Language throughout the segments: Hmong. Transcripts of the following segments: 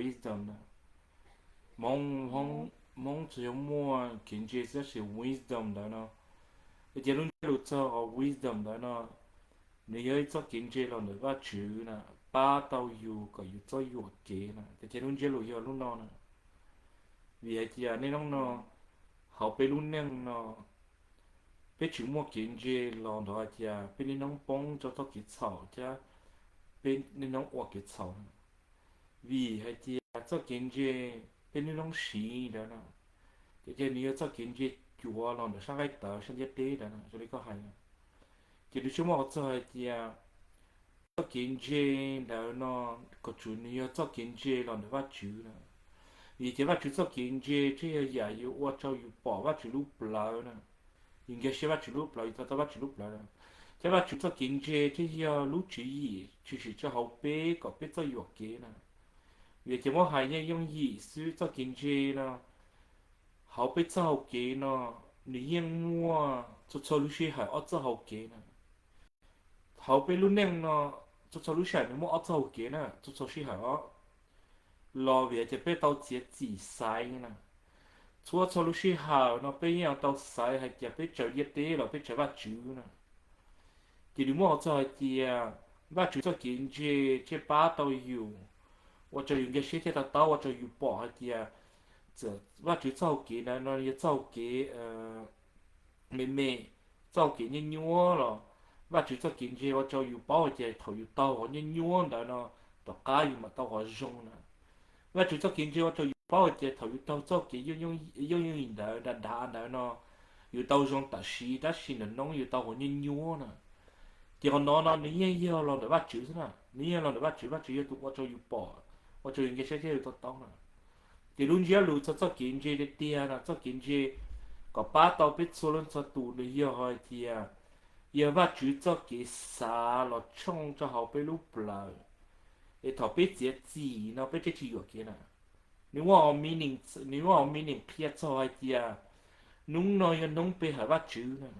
wisdom na. Hmoob, Hmoob tsuas yog muaj kev ntse tab sis wisdom ntawd no, ces lub ntsiab lus txog qhov wisdom ntawd no, nws yog ib txoj kev ntse los ntawm Vajtswv na, pab tau yus kom yus txawj yuam kev na. Ces lub ntsiab lus yog lub no na. Vim hais tias nej nov no, hauv peb lub neej no, peb tsis muaj kev ntse los ntawm hais tias peb niaj hnub poob rau txoj kev txhaum thiab peb niaj hnub ua kev txhaum na. Vim hais tias txoj kev ntse peb niaj hnub siv ntawd no, ces nws yog txoj kev ntse cuav los ntawm sab nqaij tawv sab ntiaj teb ntawd no, zoo li koj hais no. Ces nws tsis muaj qhov txog hais tias txoj kev ntse ntawd no, kom tsuas nws yog txoj kev ntse los ntawm Vajtswv na. Vim tias Vajtswv txoj kev ntse thiaj yog yam yuav ua rau yus pom Vajtswv lub plawv na, yus nkag siab Vajtswv lub plawv, yus to taub Vajtswv lub plawv na. Thiab Vajtswv txoj kev ntse thiaj yog lub tswv yim tshwm sim rau hauv peb kom peb txawj yuam kev na. Vim tias muab hais yeej yooj yim xwb, txoj kev ntse no, hauv peb txoj hau kev no, nws yeej muaj txhua txhua lub sij hawm ob txoj hau kev na. Hauv peb lub neej no, txhua txhua lub sij hawm nws muaj ob txoj hau kev na, txhua txhua sij hawm os. Los vim tias peb tau txiav txim xaiv na, txhua txhua lub sij hawm no peb yeej tau xaiv hais tias peb tsaws ntiaj teb los peb tsaws Vajtswv na. Ces nws muaj qhov txog hais tias Vajtswv txoj kev ntse thiaj pab tau yus, ua rau yus nkag siab thiab to taub, ua rau yus pom hais tias txawm Vajtswv txoj hau kev ntawd no yog txoj hau kev me me, txoj hau kev nyuaj nyuaj los Vajtswv txoj kev ntse ua rau yus paub hais tias thaum yus taug qhov nyuaj nyuaj ntawd no, tom qab yus mam tau qhov zoo na. Vajtswv txoj kev ntse ua rau yus paub hais tias thaum yus taug txoj kev yooj yooj yim ntawd, dav dav ntawd no, yus tau zoo tam sim, tab sis ntawm no yus tau qhov nyuaj nyuaj na. Ces qhov no no nws yeej yog los ntawm Vajtswv xwb na, nws yeej yog los ntawm Vajtswv, Vajtswv yog tus ua rau yus pom, ua rau yus nkag siab thiab yus to taub na. Ces lub ntsiab lus txog txoj kev ntse tiag tiag no, txoj kev ntse kom pab tau peb txhua leej txhua tus nws yog hais tias yog Vajtswv txoj kev xav los tshooj rau hauv peb lub plawv, es thaum peb txiav txim no peb thiaj tsis yuam kev na. Nws muaj, nws muaj meaning qhia txog hais tias hnub no yog hnub pe hawm Vajtswv na.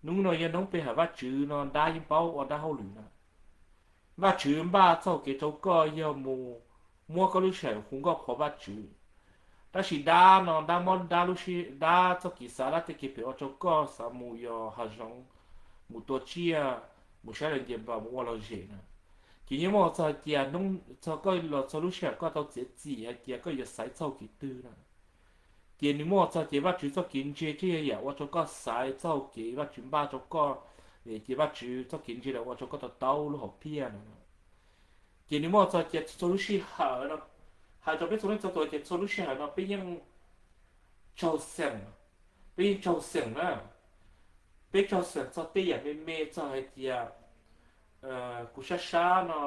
Hnub no yog hnub pe hawm Vajtswv no dab yeej paub ua dab hauj lwm na. Vajtswv npaj txoj hau kev rau koj yog mus muab koj lub sij hawm hu nkauj qhuas Vajtswv. Tab sis dab no dab muab dab lub sij, dab txoj kev xav dab tej kev phem ua rau koj xav mus yos hav zoov, mus tua tsiaj, mus saib lawv nce npas mus ua lom zem na. Ces yeej muaj txog hais tias hnub txog koj los txog lub sij hawm koj tau txiav txim hais tias koj yuav xaiv txoj hau kev twg na. Ces nws muaj txog tias Vajtswv txoj kev ntse thiaj yog yam ua rau koj xaiv txoj hau kev Vajtswv npaj rau koj, ces Vajtswv txoj kev ntse los ua rau koj to taub lub hom phiaj na. Ces nws muaj txog tias txhua txhua lub sij hawm no, hais rau peb txhua leej txhua tus tias txhua lub sij hawm no peb yeej tsaug xeem, peb yeej tsaug xeem na. Peb tsaug xeem txog tej yam me me txog hais tias kuv sab sab no,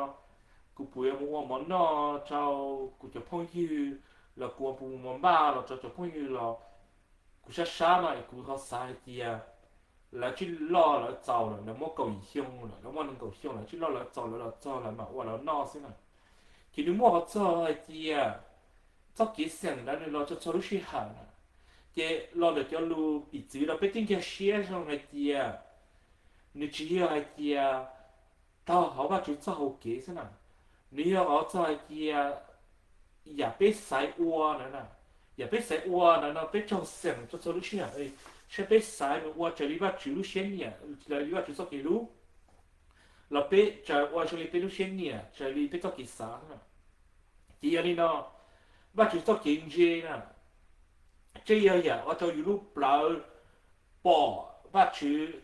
kuv puas yuav mus ua mov noj rau kuv cov phooj ywg, los kuv puas mus mov npaj los rau cov phooj ywg los kuv sab sab no es kuv ho xav hais tias lawv tsib loj lawv txaus lawm, lawv muaj kaum yim xyoo lawm, lawv muaj nees nkaum xyoo lawm, tsib loj lawv txaus lawv los txog lawv mam ua lawv noj xwb na. Ces nws muaj qhov txog hais tias txoj kev xeem ntawd nws los txog txhua lub sij hawm na. Ces los ntawm cov lus piv txwv los peb twb nkag siab zoo hais tias nws tsis yog hais tias taug hauv Vajtswv txoj hau kev xwb na. Nws yog qhov txog hais tias yam peb xaiv ua ntawd na, yam peb xaiv ua ntawd no peb tsaug xeem txog txhua lub sij hawm, saib peb xaiv mus ua raws li Vajtswv lub siab nyiam, raws li Vajtswv txoj kev hlub, los peb tsaws ua zoo li peb lub siab nyiam, raws li peb txoj kev xav xwb na. Ces yog li no, Vajtswv txoj kev ntse na, tseem yog yam ua rau yus lub plawv pom Vajtswv,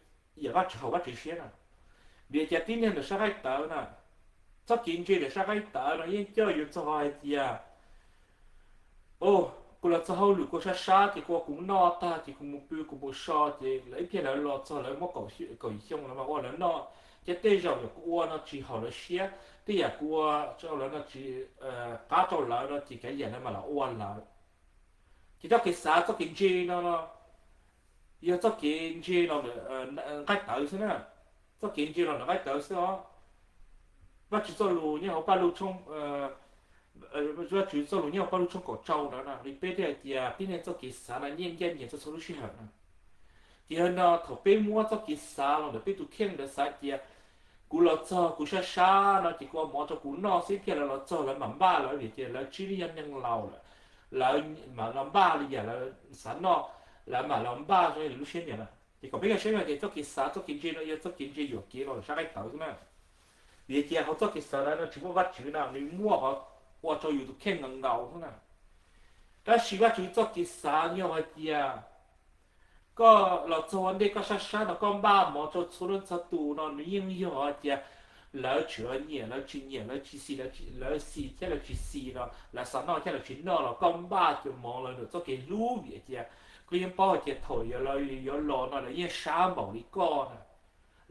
yam Vajtswv haum Vajtswv siab na. Vim tias tib neeg ntawm sab qaib tawv na, txoj kev ntse ntawm sab qaib tawv no yeej coj yus txog hais tias, o, kuv los txog hauj lwm kuv sab sab ces kuv ua kuv noj tag ces kuv mus pw kuv mus so ces lawv ib pliag lawv los txog lawv muaj kaum yim xyoo lawv mas ua lawv noj. Ces tej zaum yam kuv ua no tsis haum lawv siab, tej yam kuv ua rau lawv no tsis qab rau lawv no ces kav yam lawv mam los ua lawv. Ces txoj kev xav txoj kev ntse no yog txoj kev ntse los ntawm nqaij tawv xwb na. Txoj kev ntse los ntawm nqaij tawv xwb os. Vajtswv txoj lus nyob hauv Paj Lug tshooj, Vajtswv txoj lus nyob hauv Paj Lug tshooj kaum rau ntawd na, li peb thiaj hais tias tib neeg txoj kev xav no yeej ncaj ncees txog txhua lub sij hawm na. Ces yog no thaum peb muab txoj kev xav los ntawm peb tus kheej ntawd xav tias kuv los txog kuv sab sab no ces kuv ua mov rau kuv noj xwb thiab, lawv los txog lawv mam npaj lawv vim tias lawv tsis yog neeg laus lawm, lawv mam los npaj li yam lawv xav noj, lawv mam los npaj zoo li lub siab nyiam na. Ces kom peb nkag siab tias txoj kev xav txoj kev ntse no yog txoj kev ntse yuam kev los sab qaib tawv xwb na. Vim tias hauv txoj kev xav ntawd no tsis muaj Vajtswv na, nws muaj qhov ua rau yus tus kheej nkaus nkaus xwb na. Tab sis Vajtswv txoj kev xav yog hais tias koj los txog ua ntej koj sab sab no koj npaj mov rau txhua leej txhua tus no nws yeej yog hais tias lawv tseem nyiam lawv tsis nyiam, lawv tsis xis, lawv xis thiab lawv tsis xis los lawv xav noj thiab lawv tsis noj los koj npaj cov mov los ntawm txoj kev hlub vim tias koj yeej paub hais tias thaum yuav los no lawv yeej sab npaum li koj na.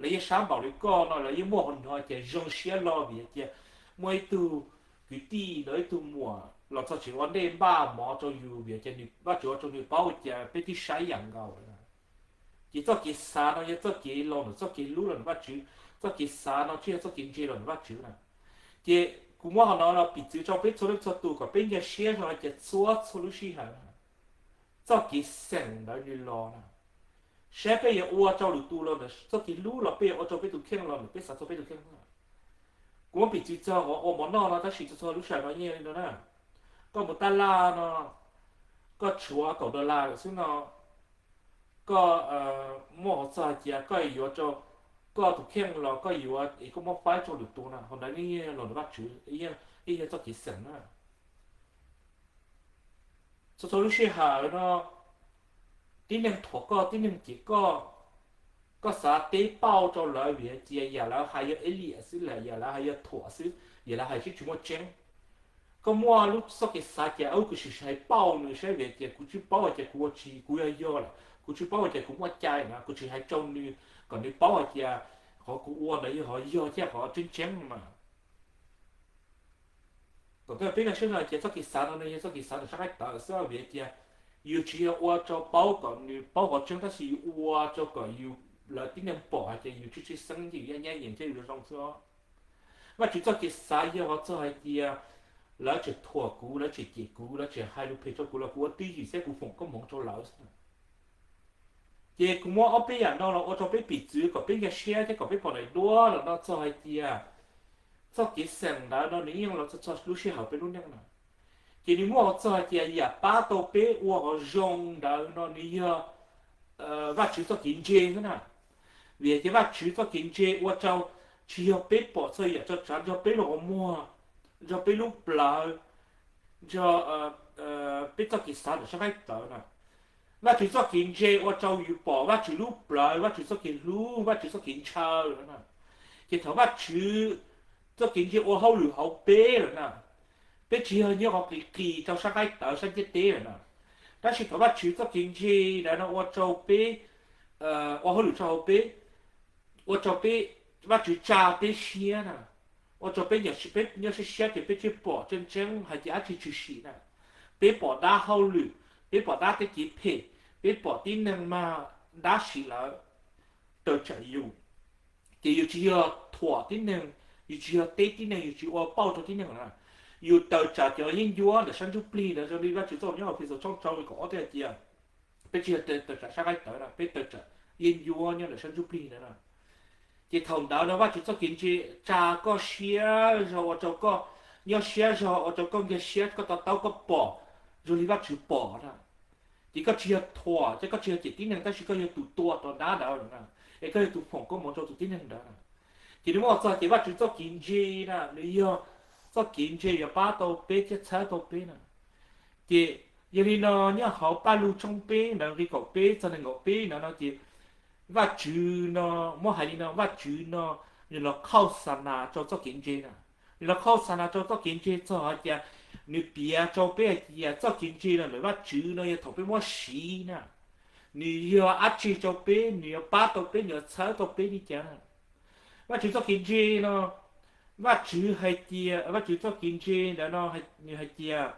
Lawv yeej sab npaum li koj no lawv yeej muaj qhov no tias zoo siab los vim tias muaj ib tug kwv tij los ib tug muam los txog tseem ua ntej npaj mov rau yus vim tias nws, Vajtswv ua rau nws paub tias peb twb sab ib yam nkaus. Ces txoj kev xav no yog txoj kev los ntawm txoj kev hlub los ntawm Vajtswv, txoj kev xav no tsis yog txoj kev ntse los ntawm Vajtswv na. Ces kuv muab qhov no los piv txwv rau peb txhua leej txhua tus kom peb nkag siab zog hais tias txhua txhua lub sij hawm txoj kev xeem ntawd nws los na, saib peb yuav ua rau lwm tus los ntawm txoj kev hlub los peb yuav ua rau peb tus kheej los ntawm peb xav txog peb tus kheej. Kuv muab piv txwv txog qhov ua mov noj no tab sis txhua txhua lub sij hawm no yeej li no na. Koj mus tab laj no, koj tshuav kaum dollar lawm xwb no, koj muaj qhov txog hais tias koj yuav rau koj tus kheej los koj yuav es koj muab faib rau lwm tus na, qhov ntawd yeej los ntawm Vajtswv, yeej yog txoj kev xeem na. Txhua txhua lub sij hawm no tib neeg thuam koj, tib neeg cem koj, koj xav teb pauj rau lawv vim hais tias yam lawv hais yog ib liam xwb, yam lawv hais yog thuam xwb, yam lawv hais tsis tsis muaj tseeb. Koj muaj lub txoj kev xav tias kuv sim hais pauj nws saib vim tias kuv tsis paub hais tias kuv ua tsis kuv yog yog lawm, kuv tsis paub hais tias kuv muaj cai na, kuv tsis hais rau nws kom nws paub hais tias qhov kuv ua ntawd yog qhov yog thiab qhov tseeb tseeb mas. Kom peb nkag siab zog tias txoj kev xav no nws yog txoj kev xav ntawm sab qaib tawv xwb vim tias yus tsis yog ua rau paub kom nws paub qhov tseeb tab sis yus ua rau kom yus, lawv tib neeg pom hais tias yus tsis tsis xeeb ces yus yaj nyab yees thiab yus zoo xwb. Vajtswv txoj kev xav yog qhov txog hais tias lawv tseem thuam kuv, lawv tseem cem kuv, lawv tseem hais lus phem rau kuv los kuv ua twj ywm thiab kuv foom koob hmoov rau lawv. Ces kuv muab ob peb yam no los ua rau peb piv txwv kom peb nkag siab thiab kom peb pom daim duab los no txog hais tias txoj kev xeem ntawd no nws yeej los txog txog lub sij hawm peb lub neej no. Ces nws muaj qhov txog hais tias yam pab tau peb ua qhov zoo ntawd no nws yog Vajtswv txoj kev ntse xwb na. Vim tias Vajtswv txoj kev ntse ua rau tsis yog peb pom txhua yam tso tsav nrog peb lub qhov muag, nrog peb lub plawv, nrog peb txoj kev xav ntawm sab qaib tawv na. Vajtswv txoj kev ntse ua rau yus pom Vajtswv lub plawv, Vajtswv txoj kev hlub, Vajtswv txoj kev ntshaw no na. Ces thaum Vajtswv txoj kev ntse ua hauj lwm hauv peb lawm na, peb tsis yog nyob qhov qis qis rau sab qaib tawv sab ntiaj teb lawm na. Tab sis thaum Vajtswv txoj kev ntse ntawd no ua rau peb, ua hauj lwm rau hauv peb, ua rau peb, Vajtswv tsa peb siab na, ua rau peb nyob siab siab ces peb thiaj pom tseeb tseeb hais tias dab tsi tshwm sim na. Peb pom dab hauj lwm, peb pom dab tej kev phem, peb pom tib neeg mag dab sim lawv tawm tsam yus. Ces yus tsis yog thuam tib neeg, yus tsis yog teb tib neeg, yus tsis ua pauj rau tib neeg na. Yus tawm tsam cov yeeb ncuab ntawm sab ntsuj plig ntawd zoo li Vajtswv txoj lus nyob hauv Efexus tshooj rau kaum ob tias, peb tsis yog tawm tsam sab qaib tawv na, peb tawm tsam yeeb ncuab nyob ntawm sab ntsuj plig ntawd na. Ces thaum ntawd no Vajtswv txoj kev ntse tsa koj siab zog ua rau koj nyob siab zog ua rau koj nkag siab koj to taub koj pom zoo li Vajtswv pom na. Ces koj tsis yog thuam, ces koj tsis yog cem tib neeg tab sis koj yog tus tua rau dab ntawd na, es koj yog tus foom koob hmoov rau tus tib neeg ntawd na. Ces nws muaj qhov txog tias Vajtswv txoj kev ntse na nws yog txoj kev ntse yuav pab tau peb thiab txhawb tau peb na. Ces yog li no nyob hauv Pajlug tshooj peb ntawd nqe kaum peb txog nees nkaum peb ntawd no ces Vajtswv no muab hais li no, Vajtswv no nws los qhauj xa nas rau txoj kev ntse na. Nws los qhauj xa nas rau txoj kev ntse txog hais tias nws piav rau peb hais tias txoj kev ntse no ntawm Vajtswv no yog thaum peb muab siv na, nws yog dab tsi rau peb, nws yuav pab tau peb, nws yuav txhawb tau peb li cas na. Vajtswv txoj kev ntse no, Vajtswv hais tias, Vajtswv txoj kev ntse ntawd no nws hais tias,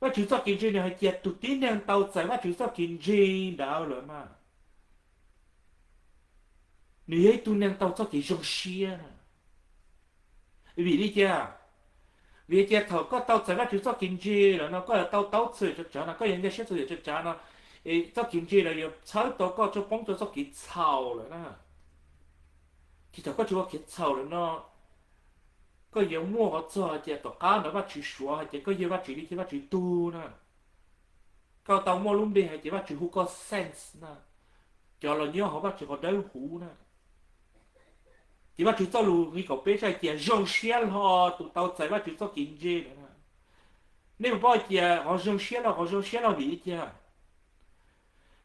Vajtswv txoj kev ntse nws hais tias tus tib neeg tau txais Vajtswv txoj kev ntse ntawd lawm mas nws yog ib tug neeg tau txoj kev zoo siab. Vim li cas? Vim tias thaum koj tau txais Vajtswv txoj kev ntse lawm no koj yuav tau taub txhua yam tso tsav no, koj yuav nkag siab txhua yam tso tsav no, es txoj kev ntse lawm yuav txhawb tau koj tso poob rau txoj kev txhaum lawm na. Ces thaum koj tsis ua kev txhaum lawm no, koj yuav muaj qhov txog hais tias tom qab ntawd Vajtswv suav hais tias koj yog Vajtswv li thiab Vajtswv tug na. Koj tau muaj lub npe hais tias Vajtswv hu koj saints na, cov los nyob hauv Vajtswv qhov dawb huv na. Ces Vajtswv txoj lus nqe kaum peb hais tias zoo siab hlo tus tau txais Vajtswv txoj kev ntse lawm na. Nej puas paub hais tias qhov zoo siab los qhov zoo siab los vim li cas?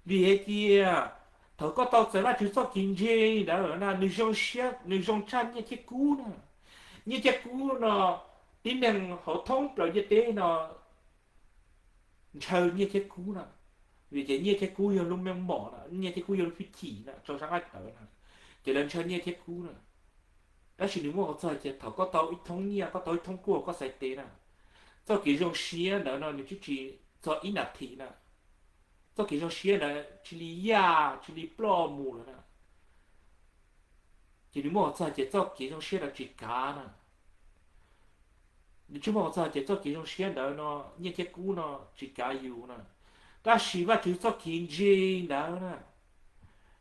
Vim hais tias thaum koj tau txais Vajtswv txoj kev ntse ntawd na, nws zoo siab, nws zoo tshaj nyiaj thiab kub na. Nyiaj thiab kub no, tib neeg hauv thoob plaws ntiaj teb no ntshaw nyiaj thiab kub na. Vim tias nyiaj thiab kub yog lub meej mom na, nyiaj thiab kub yog lub hwj chim na rau sab nqaij tawv na, ces lawv ntshaw nyiaj thiab kub na. Tab sis nws muaj qhov txog hais tias thaum koj tau ib thoob nyiaj, koj tau ib thoob kub hauv koj xaiv tes na, txoj kev zoo siab ntawd no nws twb tsis txog ib nas this na. Txoj kev zoo siab ntawd cia li yaj, cia li ploj mus lawm na. Ces nws muaj qhov txog hais tias txoj kev zoo siab ntawd tsis kav na. Nws tsis muaj qhov txog hais tias txoj kev zoo siab ntawd no, nyiaj thiab kub no tsis kav yus na. Tab sis Vajtswv txoj kev ntse ntawd na,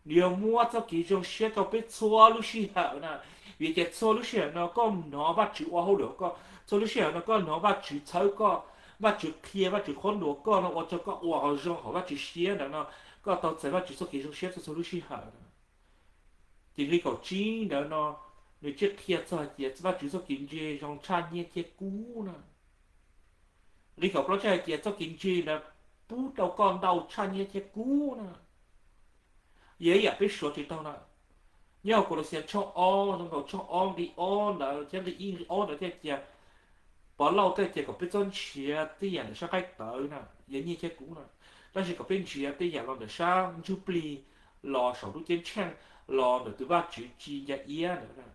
nws yuav muab txoj kev zoo siab rau peb txhua lub sij hawm na. Vim tias txhua lub sij hawm no koj hnov Vajtswv ua hauj lwm koj, txhua lub sij hawm no koj hnov Vajtswv txhawb koj, Vajtswv qhia, Vajtswv qhuab ntuas koj no ua rau koj ua qhov zoo hauv Vajtswv siab ntawd no, koj tau txais Vajtswv txoj kev zoo siab txhua txhua lub sij hawm na. Ces nqe kaum tsib ntawd no, nws tseem qhia txog hais tias Vajtswv txoj kev ntse zoo tshaj nyiaj thiab kub na. Nqe kaum plaub tseem hais tias txoj kev ntse ntawd pub rau koj ntau tshaj nyiaj thiab kub na. Yog ib yam peb suav tsis tau na. Nyob hauv Kaulauxias tshooj ob, zoo nkaus tshooj ob nqe ob ntawd thiab nqe ib nqe ob ntawd thiaj tias, Pov Lauj thiaj tias kom peb txhob nrhiav tej yam ntawm sab nqaij tawv na, yog nyiaj thiab kub na, tab sis kom peb nrhiav tej yam los ntawm sab ntsuj plig, los saum lub ceeb tsheej, los ntawm tus Vajtswv tsis nco iab ntawd na.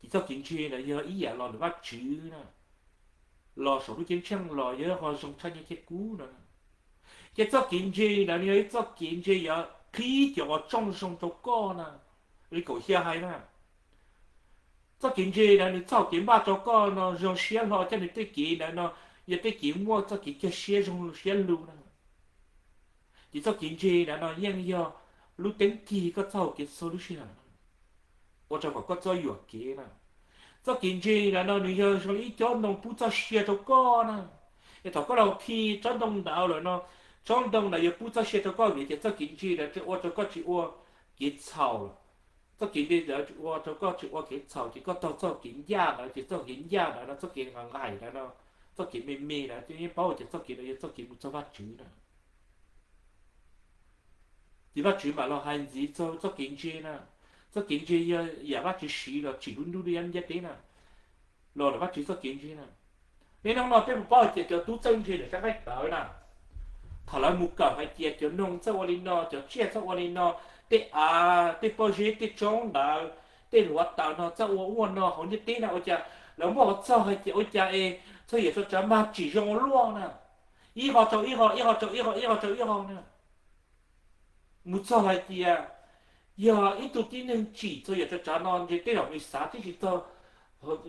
Ces txoj kev ntse ntawd yog ib yam los ntawm Vajtswv na, los saum lub ceeb tsheej los yog qhov zoo tshaj nyiaj thiab kub no. Ces txoj kev ntse ntawd nws yog ib txoj kev ntse yuav qhib cov qhov tsooj zoo rau koj na. Li kaum xya hais na, txoj kev ntse ntawd nws txoj kev npaj rau koj no zoo siab hlo, coj nws tej kev ntawd no yog tej kev muaj txoj kev cog siab zoo siab lug na. Ces txoj kev ntse ntawd no yeej yog lub teeb cig koj txoj hau kev txhua lub sij hawm, ua rau kom koj txawj yuam kev na. Txoj kev ntse ntawd no nws yog zoo li ib tsob ntoo pub txoj sia rau koj na. Es thaum koj los khi tsob ntoo ntawd lawm no, tsob ntoo ntawd yuav pub txoj sia rau koj vim tias txoj kev ntse ntawd ua rau koj tsis ua kev txhaum. Txoj kev ntse ntawd ua rau koj tsis ua kev txhaum ces koj taug txoj kev ncaj ntawd, ces txoj kev ncaj ntawd no, txoj kev nqaim nqaim ntawd no, txoj kev me me ntawd ces yeej paub tias txoj kev ntawd yog txoj kev mus txog Vajtswv na. Ces Vajtswv mam los hais ntxiv txog txoj kev ntse na. Txoj kev ntse yog yam Vajtswv siv los tsim lub ntuj lub yab ntiaj teb na, los ntawm Vajtswv txoj kev ntse na. Niaj hnub no peb puas paub hais tias cov tub txawj ntse ntawm sab nqaij tawv na, thaum lawv mus kawm hais tias cov noog txawj ua li no, cov tsiaj txawj ua li no, tej av, tej pob zeb, tej tsob ntawd, tej hluav taws no txawj ua ua no hauv ntiaj teb na, ua cas lawv muaj qhov txog hais tias ua cas es txhua yam txhua tsav mag tsim zoo ua luaj na, ib qho rau ib qho, ib qho rau ib qho, ib qho rau ib qho na. Mus txog hais tias yog ib tug tib neeg tsim txhua yam txhua tsav no ntshe tej zaum nws xav tib si txog,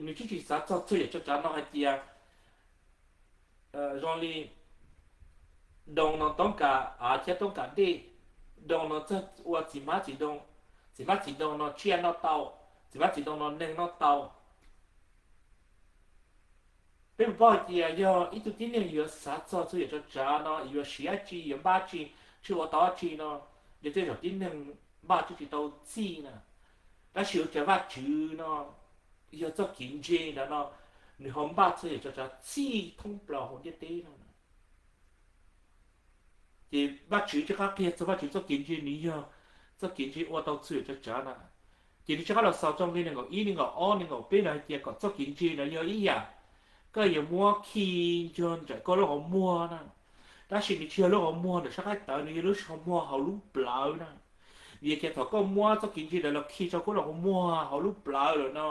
nws tib si xav txog txhua yam txhua tsav no hais tias zoo li doos no toob kas av thiab toob kas dej, doos no txawj ua txiv hmab txiv doos, txiv hmab txiv doos no tsiaj noj tau, txiv hmab txiv doos no neeg noj tau. Peb puas paub hais tias yog ib tug tib neeg yuav xav txog txhua yam txhua tsav no yuav siv dab tsi, yuav npaj dab tsi, thiaj ua tau dab tsi no, yog tej zaum tib neeg npaj thiaj tsis tau txhij na. Tab sis ua cas Vajtswv no yog txoj kev ntse ntawd no, nws ho npaj txhua yam txhua tsav txhij thoob plaws hauv ntiaj teb no. Ces Vajtswv rov qab qhia txog Vajtswv txoj kev ntse nws yog txoj kev ntse ua tau txhua yam txhua tsav na. Ces nws rov qab los xaus rau nqe nees nkaum ib, nees nkaum ob, nees nkaum peb ntawd hais tias kom txoj kev ntse ntawd yog ib yam koj yuav muab khi nrog nraim koj lub qhov muag na. Tab sis nws tsis yog lub qhov muag ntawm sab nqaij tawv, nws yog lub qhov muag hauv lub plawv na. Vim tias thaum koj muab txoj kev ntse ntawd los khi rau koj lub qhov muag hauv lub plawv lawm no,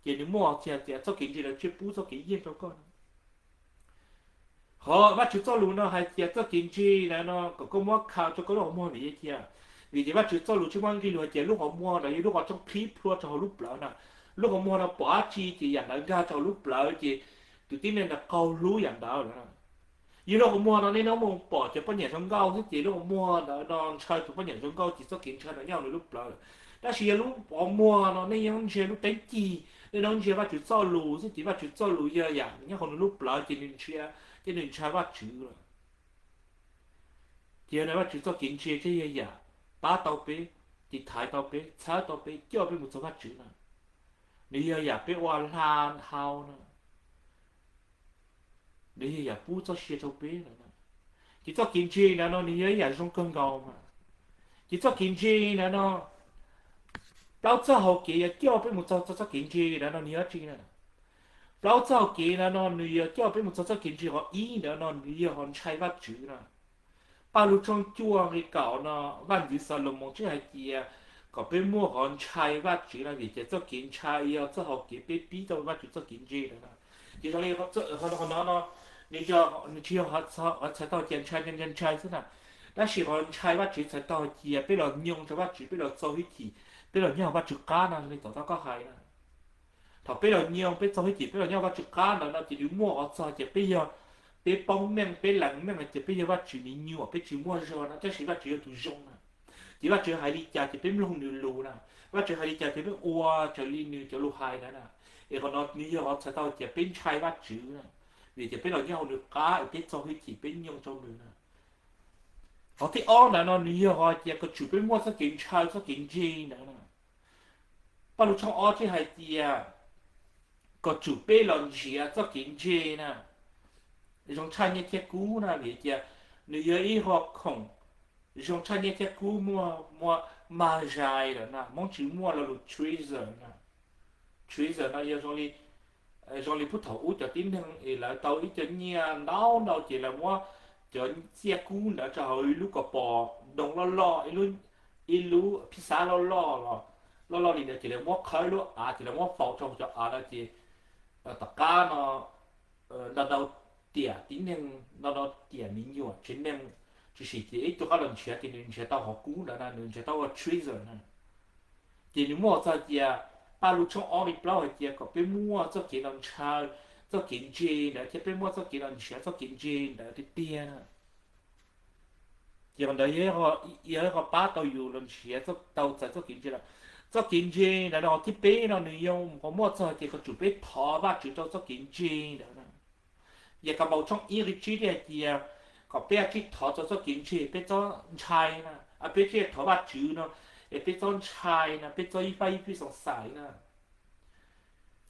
ces nws muaj txhais tias txoj kev ntse ntawd thiaj pub txoj kev yeej rau koj na. Qhov Vajtswv txoj lus no hais tias txoj kev ntse ntawd no kom koj muab khaws rau koj lub qhov muag vim li cas? Vim tias Vajtswv txoj lus tsis muaj nqe lus hais tias lub qhov muag ntawd yog lub qhov tsooj qhib plhuav rau hauv lub plawv na. Lub qhov muag no pom dab tsi ces yam ntawd nkag rau hauv lub plawv ces tus tib neeg ntawd qaug hlub yam ntawd lawm. Yog lub qhov muag no nej nov mus pom cov poj niam zoo nkauj xwb ces lub qhov muag ntawd no ntshaw tus poj niam zoo nkauj ces txoj kev ntshaw ntawd nyob hauv nws lub plawv lawm. Tab sis yog lub qhov muag no nej yeej ntsia lub teeb cig, nej yeej ntsia Vajtswv txoj lus xwb, ces Vajtswv txoj lus yog yam nyob hauv nws lub plawv ces nws ntshai, ces nws ntshai Vajtswv lawm. Ces yog Vajtswv txoj kev ntse thiaj yog yam pab tau peb, tiv thaiv tau peb, txhawb tau peb, coj peb mus txog Vajtswv na. Nws yog yam peb ua hla hau na. Nws yog yam pub txoj sia rau peb lawm na. Ces txoj kev ntse ntawd no nws yog ib yam zoo kawg nkaus mas. Ces txoj kev ntse ntawd no, plaub txoj hau kev yuav coj peb mus txog txoj kev ntse ntawd no nws yog tsi na? Plaub txoj hau kev ntawd no nws yuav coj peb mus txog txoj kev ntse qhov ib ntawd no nws yog qhov ntshai Vajtswv na. Paj Lug tshooj cuaj nqe kaum no, Vaj ntxwv Xalumoos tseem hais tias kom peb muaj qhov ntshai Vajtswv no vim tias txoj kev ntshai yog txoj hau kev peb pib tau Vajtswv txoj kev ntse ntawd na. Ces zoo li qhov no no, nws yog, nws tsis yog qhov txhais tau hais tias ntshai ntshai ntshai xwb na, tab sis qhov ntshai Vajtswv txhais tau hais tias peb los nyoog rau Vajtswv, peb los txo hwj chim, peb los nyob hauv Vajtswv qab no zoo li tom qab koj hais na. Thaum peb los nyoog, peb txo hwj chim, peb los nyob hauv Vajtswv qab ntawd no ces nws muaj qhov txog hais tias peb yog, peb paub meej, peb lees meej hais tias peb yog Vajtswv me nyuam, peb tsis muaj zog no, tab sis Vajtswv yog tus zoo na. Ces Vajtswv hais li cas ces peb mloog nws lus na, Vajtswv hais li cas ces peb ua raws li nws cov lus hais ntawd na. Es qhov no nws yog qhov txhais tau hais tias peb ntshai Vajtswv na, vim tias peb los nyob hauv nws qab es peb txo hwj chim, peb nyoog rau nws na. Qhov thib ob ntawd no nws yog qhov tias kom tsum peb muaj txoj kev ntshaw txoj kev ntse ntawd na. Paj Lug tshooj ob tseem hais tias kom tsum peb los nrhiav txoj kev ntse na, zoo tshaj nyiaj thiab kub na, vim tias nws yog ib qho khoom zoo tshaj nyiaj thiab kub, muaj, muaj mag zais lawm na, Hmoob tsis muaj lo lus treasure na. Treasure no yog zoo li, zoo li puag thaum ub cov tib neeg es lawv tau ib co nyiaj ntau ntau ces lawv muab cov txiaj kub ntawd rau hauv ib lub ko pos ntoo loj loj, ib lub, ib lub phij xab loj loj los, loj loj li ntawd ces lawv muab qhawb lub av ces lawv muab faus rau cov av ntawd ces tom qab no ntau ntau tiam tib neeg, ntau ntau tiam me nyuam tsev neeg tshwm sim ces ib tug qab los nrhiav ces nws nrhiav tau qhov kub ntawd na, nws nrhiav tau ua treasure na. Ces nws muaj txog hais tias, Paj Lug tshooj ob nqe plaub hais tias kom peb muaj txoj kev los ntshaw txoj kev ntse ntawd thiab peb muaj txoj kev los nrhiav txoj kev ntse ntawd tiag tiag na. Ces qhov ntawd yog ib qho pab tau yus los nrhiav tau txais txoj kev ntse lawm. Txoj kev ntse ntawd no thib peb no nws yog qhov muaj txog hais tias kom tsum peb thov Vajtswv rau txoj kev ntse ntawd na. Yakaunpaus tshooj ib nqe tsib thiaj hais tias kom peb tsis thov txog txoj kev ntse, peb txhob ntshai na, peb tsis thov Vajtswv no es peb txhob ntshai na, peb txhob ib fab ib fwj xoom xaim na.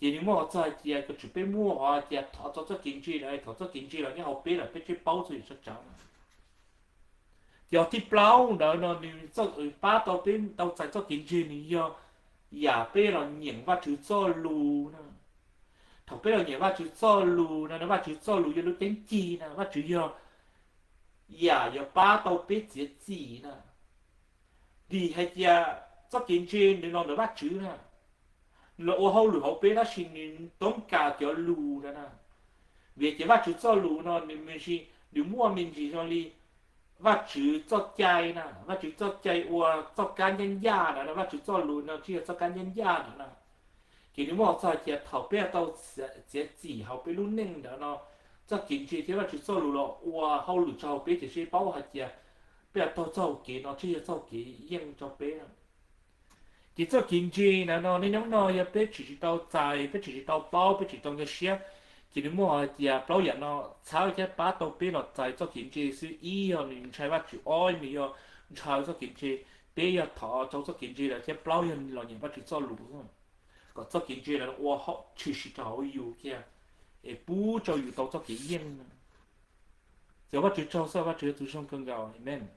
Ces nws muaj qhov txog hais tias kom tsum peb muaj qhov hais tias thov txog txoj kev ntse lawm, thov txoj kev ntse los nyob hauv peb lawm peb thiaj paub txog yam tshaj tsawv na. Ces qhov thib plaub ntawd no nws pab tau peb tau txais txoj kev ntse nws yog yam peb los nyeem Vajtswv txoj lus na. Thaum peb los nyeem Vajtswv txoj lus no, Vajtswv txoj lus yog lub teeb cig na, Vajtswv yog yam yuav pab tau peb txiav txim na. Vim hais tias txoj kev ntse nws los ntawm Vajtswv na, nws los ua hauj lwm hauv peb tab sis nws toob kas cov lus ntawd na. Vim tias Vajtswv txoj lus no nws, nws muaj me ntsis zoo li Vajtswv txoj cai na, Vajtswv txoj cai ua txoj kab ncaj ncaj ntawd na, Vajtswv txoj lus no thiaj yog txoj kab ncaj ncaj ntawd na. Ces nws muaj qhov txog hais tias thaum peb tau txiav txim hauv peb lub neej ntawd no, txoj kev ntse thiab Vajtswv txoj lus los ua hauj lwm rau hauv peb ces peb paub hais tias peb yuav taug txoj hau kev no thiaj yog txoj hau kev yeej rau peb na. Ces txoj kev ntse ntawd no niaj hnub no yog peb tseem tsis tau txais, peb tseem tsis tau paub, peb tseem tsis tau nkag siab, ces nws muaj hais tias plaub yam no txhawb thiab pab tau peb los txais txoj kev ntse xwb. Ib yog nws ntshai Vajtswv, ob nws yog ntshaw txoj kev ntse, peb yog thov rau txoj kev ntse lawm thiab plaub yog los nyeem Vajtswv txoj lus kom txoj kev ntse lawm ua tshwm sim rau hauv yus kiag es pub rau yus tau txoj kev yeej. Ces Vajtswv tsaug xwb, Vajtswv yog tus zoo kawg nkaus. Amen.